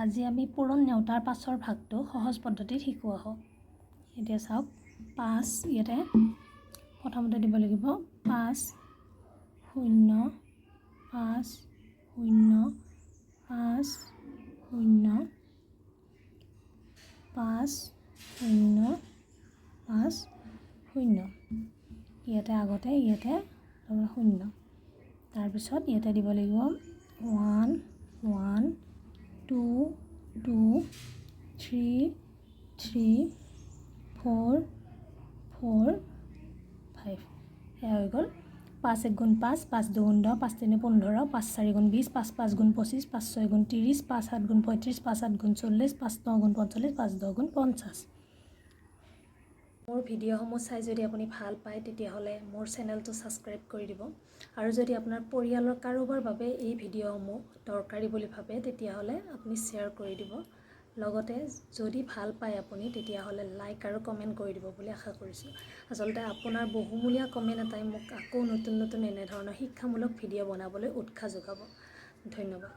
আজি আমি পূৰণ নেওতাৰ পাছৰ ভাগটো সহজ পদ্ধতিত শিকোঁ আহক। এতিয়া চাওক, পাঁচ ইয়াতে প্ৰথমতে দিব লাগিব 5, 0, 5, 0, 5, 0, 5, 0, 5, 0। ইয়াতে আগতে ইয়াতে শূন্য। তাৰপিছত ইয়াতে দিব লাগিব 1, 1, 2, 2, 3, 3, 4, 4, 5। এয়া হৈ গ'ল। 5 1 গুণ 5, 5 2 গুণ 10, 5 3 15, 5 4 গুণ 20, 5 5 গুণ 25, 5 6 গুণ 30, 5 7 গুণ 35, 5 8 গুণ 40, 5 9 গুণ 45, 5 10 গুণ 50। মোৰ ভিডিঅ'সমূহ চাই যদি আপুনি ভাল পায়, তেতিয়াহ'লে মোৰ চেনেলটো ছাবস্ক্ৰাইব কৰি দিব আৰু যদি আপোনাৰ পৰিয়ালৰ কাৰোবাৰ বাবে এই ভিডিঅ'সমূহ দৰকাৰী বুলি ভাবে, তেতিয়াহ'লে আপুনি শ্বেয়াৰ কৰি দিব। লগতে যদি ভাল পায় আপুনি, তেতিয়াহ'লে লাইক আৰু কমেণ্ট কৰি দিব বুলি আশা কৰিছোঁ। আচলতে আপোনাৰ বহুমূলীয়া কমেণ্ট এটাই মোক আকৌ নতুন নতুন এনেধৰণৰ শিক্ষামূলক ভিডিঅ' বনাবলৈ উৎসাহ যোগাব। ধন্যবাদ।